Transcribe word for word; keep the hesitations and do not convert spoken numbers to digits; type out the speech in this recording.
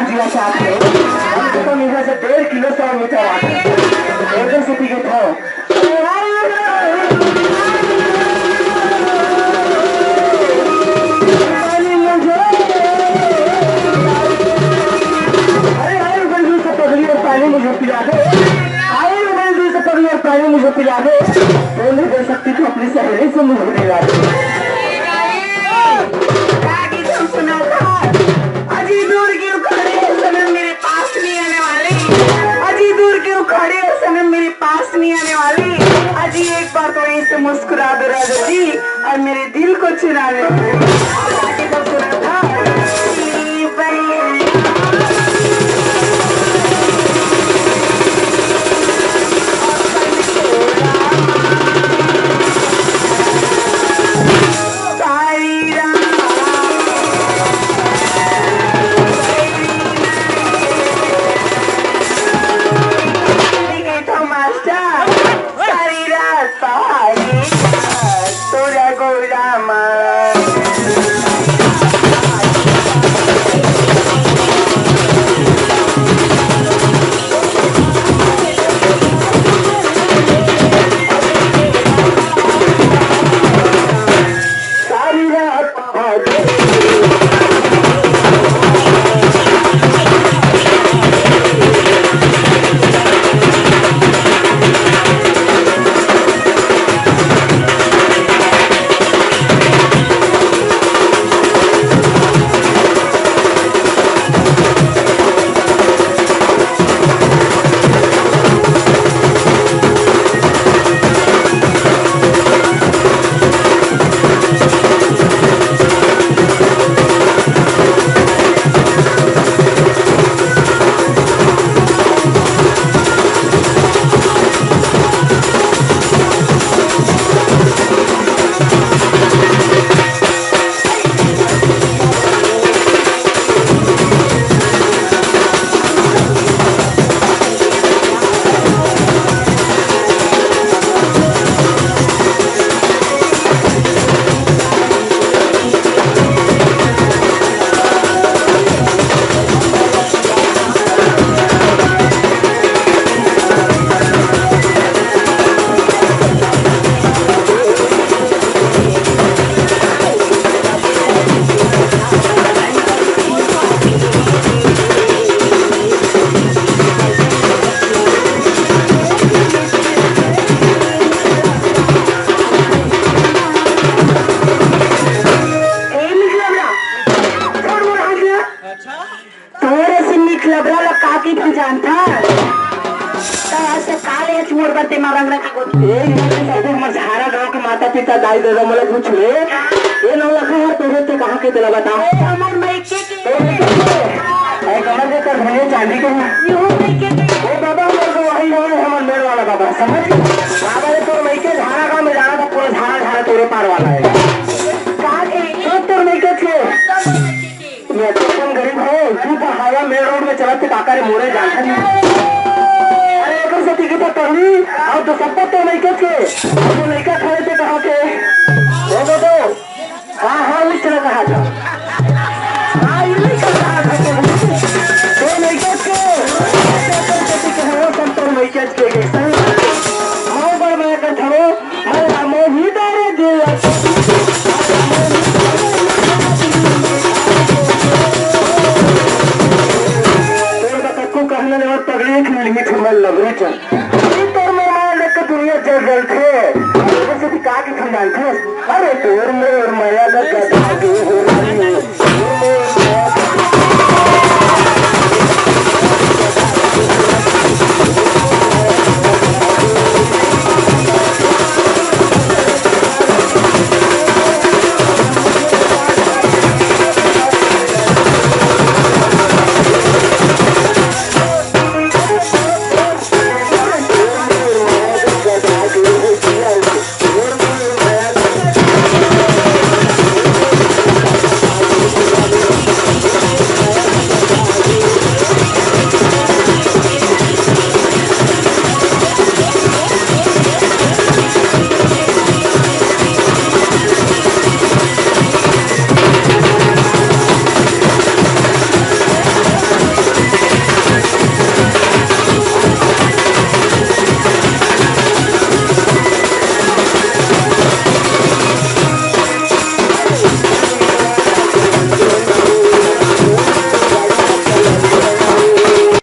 Kilo सात kilo, कम से कम इधर से डेढ़ किलो सौ मीटर आगे। एकदम से पी के खाओ। पानी मुझे, अरे, अरे, बंधु से पगली और पानी मुझे पिला दे। अरे, बंधु से पगली और पानी मुझे पिला दे। वो नहीं दे सकती तो अपनी सहेली से मुझे मिला दे। अजी दूर क्यों खड़े हो सनम, मेरे पास नहीं आने वाली। अजी दूर क्यों खड़े हो सनम, मेरे पास नहीं आने वाली। अजी एक बार तो ऐसे मुस्कुरा दो राजा जी, और मेरे दिल को चुरा लो। ए निकलबरा, छोड़ मोर हाथ ले। तोरे से निकलबरा ला का की तू जानता? त आज से काले आज मोर बर ते मा रंग रंग के गोटी। ए, ये तो सब हमर झारा गांव के माता पिता, दाई ददा मोला पूछ ले। ए नौलखा हर तोरे ते कहां के तेला बता। ए, हमर मइके के। तोरे के? ए, कमर के कर भले चांदी के है। यू मइके के। ए बाबा, हमर तो वही नाम है, हमर मेड़ वाला बाबा, समझ? बाबा रे, तोर मइके झारा गांव में जाना था, पूरा झारा झारा तोरे पार वाला है। का के? तो तोर मइके के। मैं तो कम गरीब है, तू तो हाईवे मेन रोड में चलत के काका रे मोरे जानता नहीं। अरे एकर से टिकट तो करनी, और तो सब तो नहीं के के, और तो लइका खड़े थे कहाँ के? वो तो, तो, हाँ, हाँ, उस तरह कहा था। हाँ, ये नहीं कर रहा था तो, तो नहीं के के, वो सब तो नहीं के के, के सही। हाँ, बड़ मैं कर था वो, तोर बतक्को कहना ले और पगड़ी एक मिनट में ठुमल लग रही चल। ये तोर मोर मार देख के दुनिया जल जल थे। जैसे कि का की ठंडान थे। अरे तोर मोर माया लग गया।